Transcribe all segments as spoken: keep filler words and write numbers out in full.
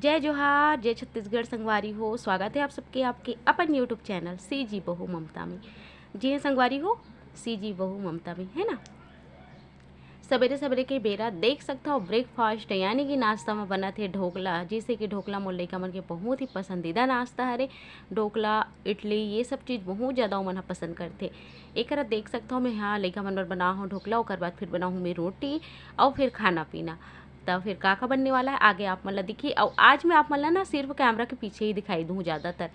जय जोहार, जय छत्तीसगढ़ संगवारी हो। स्वागत है आप सबके आपके अपन YouTube चैनल सीजी बहू ममता में। जी हाँ संगवारी हो, सीजी बहू ममता में, है ना। सबेरे सबेरे के बेरा देख सकथव, ब्रेकफास्ट यानी कि नाश्ता में बनत हे ढोकला। जैसे कि ढोकला मोर लइका मन के बहुत ही पसंदीदा नाश्ता हरे। ढोकला, इडली, ये सब चीज़ बहुत ज़्यादा ओमन ह पसंद करथे। एकरा देख सकथव, मैं हाँ लइका मन बर बनाहूँ ढोकला, ओकर बाद फिर बनाहूँ मैं रोटी और फिर खाना पीना। त फिर का का बनने वाला है आगे आप मन ला दिखी। और आज मैं आप मन ला ना सिर्फ कैमरा के पीछे ही दिखाई दूँ ज़्यादातर।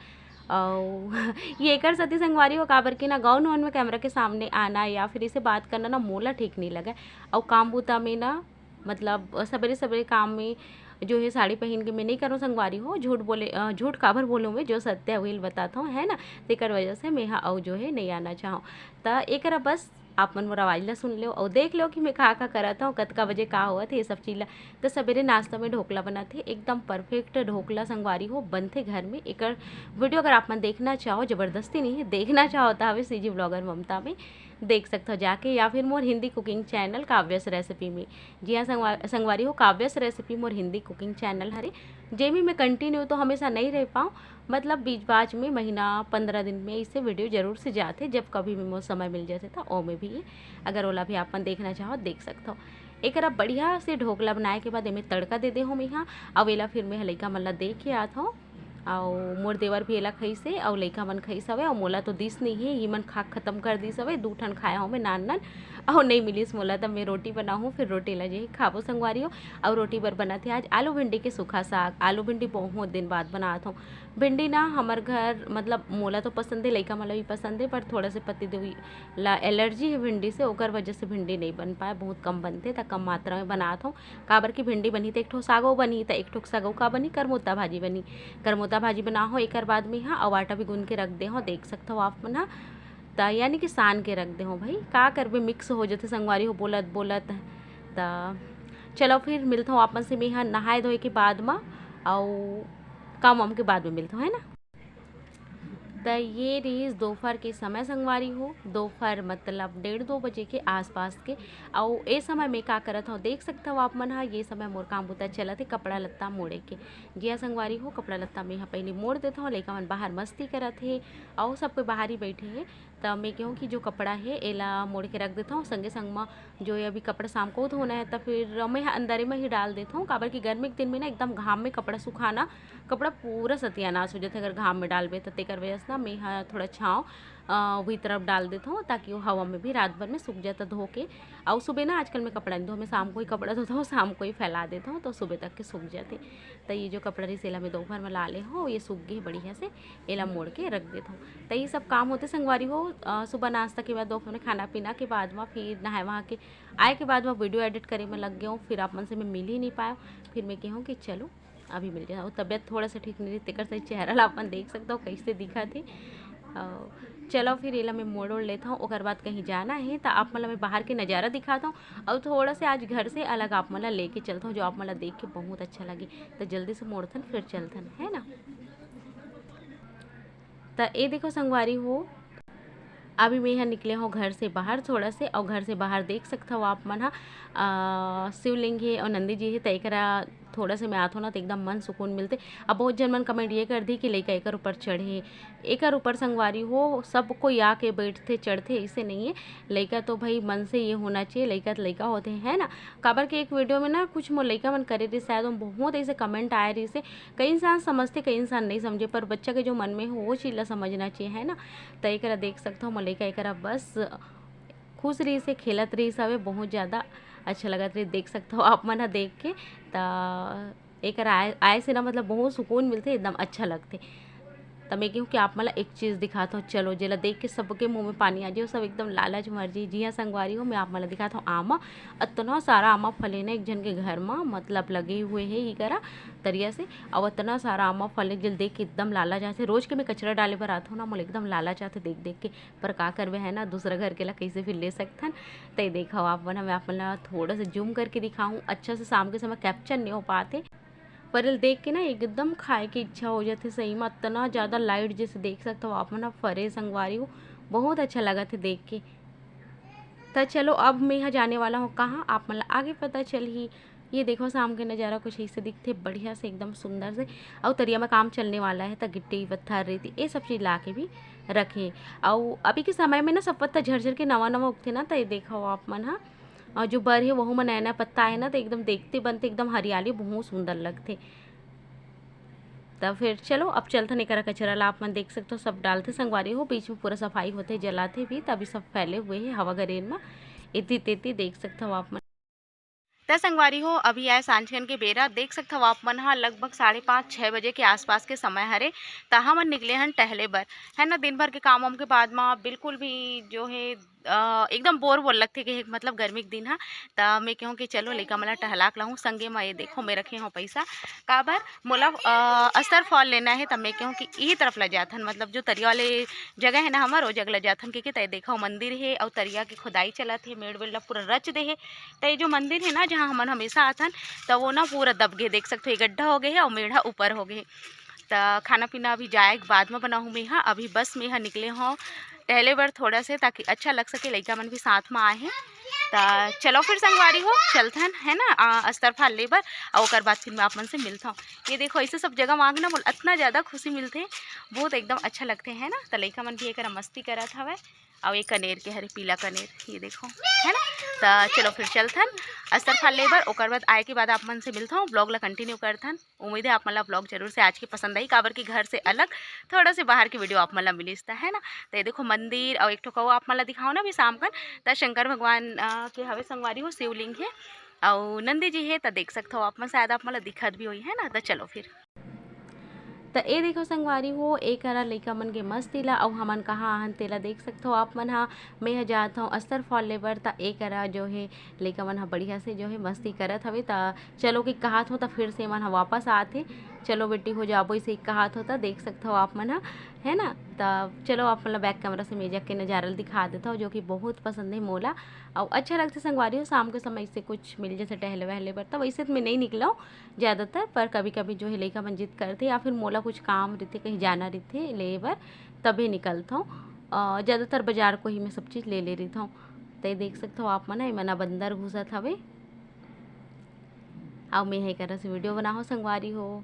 और ये एकर सेती संगवारी हो, काबर कि ना गाँव नौन में कैमरा के सामने आना या फिर इसे बात करना ना मोला ठीक नहीं लगे। और काम बूता में ना, मतलब, सबेरे सबेरे काम में जो है साड़ी पहन के मैं नहीं करूँ संगवारी हो, झूठ बोले, अ, झूठ काबर बोलूँ मैं, जो सत्य है वही बताता हूँ, है ना। तेकर वजह से मैं हा अउ जो है नहीं आना चाहूँ। त एकरा बस आप मन मोर आवाज़ ला सुन लो और देख लो कि मैं का का करत हूँ, कतका बजे का होवत है, ये सब चीज़ ला। तो सवेरे नाश्ता में ढोकला बनाथे, एकदम परफेक्ट ढोकला संगवारी हो बनथे घर में। एकर वीडियो अगर आप मन देखना चाहो, ज़बरदस्ती नहीं है, देखना चाहो तो हवे सीजी ब्लॉगर ममता में देख सकथव जाके, या फिर मोर हिंदी कुकिंग चैनल काव्यस रेसिपी में। जी हाँ संगवा-, संगवारी हो, काव्यस रेसिपी मोर हिंदी कुकिंग चैनल हरे, जेमे मैं कंटिन्यू तो हमेशा नहीं रह पाऊँ, मतलब बीच बाच में महीना पंद्रह दिन में इसे वीडियो जरूर से जाथे, जब कभी भी मोर समय मिल जाथे तो ओमे भी, अगर ओला भी आप मन देखना चाहो देख सकथव। एकरा बढ़िया से ढोकला बनाए के बाद एमे तड़का दे दे हो मैं हा। अब एला फिर मैं लइका मन ला दे के आत हूँ। अउ मोर देवर भी एला खइस हे, अउ लइका मन खइस हवे, अउ मोला तो दिस नइ हे, ये मन खा खत्म कर दिस हवे। दू ठन खाए हवे नान नान, अउ नइ मिलिस मोला, तब मैं रोटी बनाहूँ, फिर रोटी ला जेही खाबो संगवारी हो। अउ रोटी बर बनत हे आज आलू भिंडी के सूखा साग। आलू भिंडी बहुत दिन बाद बनात हूँ। भिंडी ना हमर घर, मतलब मोला तो पसंद हे, लइका मन ला भी पसंद हे, पर थोड़ा से पति देव ला एलर्जी हे भिंडी से, ओकर वजह से भिंडी नइ बन पाए, बहुत कम बनथे, त कम मात्रा में बनात हूँ। काबर कि भिंडी बनही त एक ठो सागो बनही, त एक ठो सागो का बनही, करमोता भाजी बनही। करमोता भाजी बनाहूँ, एकर बाद में हा अउ आटा भी गूंद के रख दे हूँ, देख सकथव आप मन हा। त यानी कि सान के रख दे हूँ भाई, का करबे, मिक्स हो जथे संगवारी हो बोलत बोलत। त चलो फिर मिलत हूँ आप मन से मैं हा नहाए धोए के बाद म, अउ काम वाम के बाद में मिलत हूँ, है ना। त ये रहीस दोपहर के समय संगवारी हो, दोपहर मतलब डेढ़ दो बजे के आसपास के। अउ ए समय में का करत हव, देख सकथव आप मन हा, ये समय मोर काम बुता चलत हे कपड़ा लत्ता मोड़े के। जी हाँ संगवारी हो, कपड़ा लत्ता में हा पहले मोड़ देथव, लइका मन बाहर मस्ती करत हे, अउ सब कोई बाहर ही बैठे हे। त मैं कहूँ कि जो कपड़ा हे एला मोड़ के रख देथव, संगे संग म जो ये अभी कपड़ा शाम को धोना है, त फिर मैं हा अंदरे में ही डाल देथव, काबर कि गर्मी के दिन में ना एकदम घाम में कपड़ा सुखाना, कपड़ा पूरा सत्यानाश हो जाथे अगर घाम में डालबे, त तेकर वजह से ना मैं हा थोड़ा छाँव, अ, वही तरफ डाल देथव, ताकि वो हवा में भी रात भर में सूख जाता धो के। अउ सुबह ना आजकल मैं कपड़ा नहीं धो, मैं शाम को ही कपड़ा धोता हूँ, शाम को ही फैला देता हूँ, तो सुबह तक के सूख जाते। त ये जो कपड़ा रहीस एला मैं दोपहर में ला ले हूँ, ये सूख गए बढ़िया से, एला मोड़ के रख देता हूँ। त ये सब काम होते संगवारी हो, अ, सुबह नाश्ता के बाद, दोपहर में खाना पीना के बाद में, फिर नहाए वहाँ के आए के बाद में वीडियो एडिट करे में लग गए हूँ, फिर आप मन से मैं मिल ही नहीं पाया। फिर मैं कहूँ कि चलो अभी मिल जाए। और तबीयत थोड़ा सा ठीक नहीं रही, तेकर से चेहरा ला अपन देख सकते हो कैसे दिखा थे। अ, चलो फिर एला मैं मोड़ ओड़ लेता हूँ, ओकर बाद कहीं जाना है तो आप मन ला मैं बाहर के नज़ारा दिखाता हूँ। और थोड़ा से आज घर से अलग आप मन ला लेके चलता हूँ, जो आप मन ला देख के बहुत अच्छा लगे। तो जल्दी से मोड़थन फिर चलथन, है ना। त ए देखो संगवारी हो, अभी मैं यहाँ निकले हूँ घर से बाहर थोड़ा से, और घर से बाहर देख सकथव आप मन हा, अ, शिवलिंग हे और नंदी जी हे, त एकरा थोड़ा से मैं आथो ना, त एकदम मन सुकून मिलते। अब बहुत जन मन कमेंट ये कर दी कि लइका एकर ऊपर चढ़े, एकर ऊपर संगवारी हो, सब कोई आके बैठथे चढ़थे, ऐसे नहीं है। लइका तो भाई मन से ये होना चाहिए, लइका तो लइका होते हैं ना। काबर के एक वीडियो में ना कुछ मोर लइका मन करे रही, शायद ओम बहुत ऐसे कमेंट आए रही से, कई इंसान समझथे, कई इंसान नहीं समझे, पर बच्चा के जो मन में हो वो चीज़ ला समझना चाहिए, है ना। त एकरा देख सकथव, मोर लइका एकरा बस खुश रहिस हे, खेलत रहिस हवे, बहुत ज़्यादा अच्छा लगत रहिस, देख सकथव आप मन ह देख के। त एकर आए, आए से ना, मतलब, बहुत सुकून मिलथे, एकदम अच्छा लगथे। त मैं कहूँ कि आप मन ला एक चीज़ दिखात हूँ, चलो, जेला देख के सबके मुँह में पानी आ जाए, सब एकदम लालच मर जाए। जी हाँ संगवारी हो, मैं आप मन ला दिखात हूँ आमा, अतना सारा आमा फले ना एक झन के घर म, मतलब, लगे हुए हे ई करा तरिया से, अउ अतना सारा आमा फले, जेला देख के एकदम लालच आथे। रोज के मैं कचरा डाले बर आथों ना, मोला एकदम लालच आथे देख देख के, पर का करबे, है ना, दूसरा घर के ला कैसे फिर ले सकथन। त ये देखो आप मन, मैं आप मन ला थोड़ा सा जूम करके दिखाऊँ, अच्छा से शाम के समय कैप्चर नहीं हो पाते, पर एला देख के ना एकदम खाए के इच्छा हो जाथे सही में। इतना ज़्यादा लाइट, जैसे देख सकते हो आप मन, फरे संगवारी हो, बहुत अच्छा लगा थे देख के। त चलो, अब मैं यहाँ जाने वाला हूँ कहाँ, आप मन ला आगे पता चलही। ये देखो, शाम के नज़ारा कुछ ऐसे दिखथे, बढ़िया से, एकदम सुंदर से। अउ तरिया में काम चलने वाला है, त गिट्टी, पत्थर, रेती, ये सब चीज़ ला के भी रखे। अउ अभी के समय में ना सब पत्ता झड़ झड़ के नवा नवा उगथे ना, त ये देखो आप मन ह, अउ जो बर हे, वहू में नया नया पत्ता आए ना, त एकदम देखते बनते एकदम हरियाली, बहुत सुंदर लगथे। त फिर चलो, अब चलथन, एकरा कचरा ला आप मन देख सकथो, सब डालथे संगवारी हो, बीच में पूरा सफाई होथे, जलाथे भी, तभी सब फैले हुए हे हवा गरेर में, एती तेती देख सकथो आप मन। त संगवारी हो, अभी आए सांझ के बेरा, देख सकथव आप मन ह, लगभग साढ़े पाँच, छः बजे के आसपास के समय हरे। त हमन निकले हन टहले बर, है ना। दिन भर के काम वाम के बाद म बिल्कुल भी जो है, अ, एकदम बोर बोर लगथे कि मतलब गर्मी के दिन ह। त मैं कहूँ कि चलो, लइका मन ला टहला के लाहूँ। संगे म ये देखो, मैं रखे हूँ पैसा, काबर मोला, अ, अस्तर फॉल लेना है। त मैं कहूँ कि इही तरफ ला जाथन, मतलब जो तरिया वाले जगह है ना हमर, ओ जगह ला जाथन, क्योंकि तय देखो, मंदिर है और तरिया के खुदाई चलत है, मेड़ वेड़ ला पूरा रच दे है। त ये जो मंदिर है ना, जहाँ हमन हमेशा आथन, त वो ना पूरा दब गए, देख सकते हो, ये गड्ढा हो गए है और मेढ़ा ऊपर हो गए है। त खाना पीना अभी जाए के बाद में बनाहूँ मैं हा। अभी बस मैं हा निकले हूँ टहले बर थोड़ा से, ताकि अच्छा लग सके, लइका मन भी साथ में आए हैं। त चलो फिर संगवारी हो, चलथन, है ना, आ, अस्तर फाल ले बर, और ओकर बाद फिर मैं आप मन से मिलता हूँ। ये देखो, ऐसे सब जगह मांग ना बोल, इतना ज़्यादा खुशी मिलते, बहुत एकदम अच्छा लगते है ना। त लइका मन भी एक मस्ती करत हवे, और एक कनेर के हरे, पीला कनेर, ये देखो, है ना। त चलो फिर चलथन अस्तर फाल ले बर, ओकर बाद आए के बाद आप मन से मिलता हूँ, ब्लॉग ला कंटिन्यू करथन। उम्मीद है आप मन ला ब्लॉग जरूर से आज के पसंद आई, काबर कि घर से अलग थोड़ा से बाहर की वीडियो आप मन ला मिलिस त, है ना। त ये देखो मंदिर, और एक ठो कौ आप मन ला दिखाओ ना अभी शाम कन, त शंकर भगवान, अ, के हवे संगवारी हो, शिवलिंग है, और नंदी जी है, त देख सकथो आप मन, शायद आप मन ला दिखत भी होई, है ना। त चलो फिर। त ए देखो संगवारी हो, ए करा लइका मन के मस्ती ला, अउ हमन कहाँ आहन तेला देख सकथो आप मन हा। मैं ह जात हौं अस्तर फॉल ले बर, त ए करा जो है लइका मन ह बढ़िया से जो है मस्ती करत हवे। त चलो कि कहात हो, त फिर से मन ह वापस आत हे। चलो बेटी हो जाबो, इसे कहात हो, त देख सकथो आप मन ह, है ना। त चलो आप मन ला बैक कैमरा से मेजा के नजारा ल दिखा देथव, जो कि बहुत पसंद है मोला, अउ अच्छा लगथे संगवारी हो। शाम के समय से कुछ मिल जैसे टहले वहले बर, त वैसे त मैं नहीं निकलौं ज़्यादातर, पर कभी-कभी जो है लइका मन जिद करथे या फिर मोला कुछ काम रहिथे, कहीं जाना रहिथे ले बर, तभे निकलथौं। अ, ज़्यादातर बाजार को ही मैं सब चीज़ ले ले रहिथौं। त ये देख सकथव आप मन, एमन ह बंदर घुसत हवे। अउ मैं ह एकरा से वीडियो बनाहौं संगवारी हो।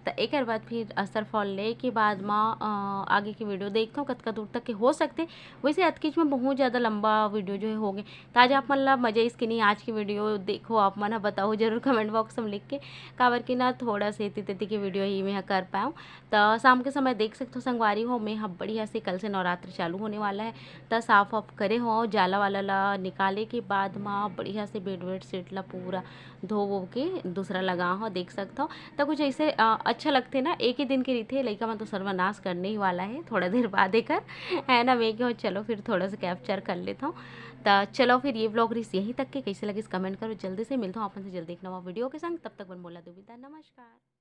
त एकर बाद फिर अस्तर फॉल ले के बाद म, अ, आगे के वीडियो देखथौं कतका दूर तक के हो सकथे। वैसे अतकीच में बहुत ज़्यादा लंबा वीडियो जो है हो गए। त आज आप मन ला मजा आइस कि नहीं आज की वीडियो? देखो आप मन ह बताओ जरूर कमेंट बॉक्स में लिख के, काबर कि ना थोड़ा से एती तेती के वीडियो ही मैं ह कर पाऊँ। त शाम के समय देख सकथो संगवारी हो, मैं ह बढ़िया से, कल से नवरात्र चालू होने वाला है, त साफ वाफ करे हो, जाला वाला ला निकाले के बाद म बढ़िया से बेड वेड सेट ला पूरा धो वो के दूसरा लगा हो, देख सकथो। त कुछ ऐसे, अ, अच्छा लगथे ना, एक ही दिन के रहिथे, लइका मन तो सर्वनाश करने ही वाला है थोड़ा देर बाद एकर, है ना। मैं कहो चलो फिर थोड़ा सा कैप्चर कर लेथौं। त चलो फिर ये ब्लॉग रहिस यहीं तक के, कैसे लगिस कमेंट करो, जल्दी से मिलथौं आप मन से जल्दी एक नवा वीडियो के संग। तब तक बर मोला दो विदा, नमस्कार।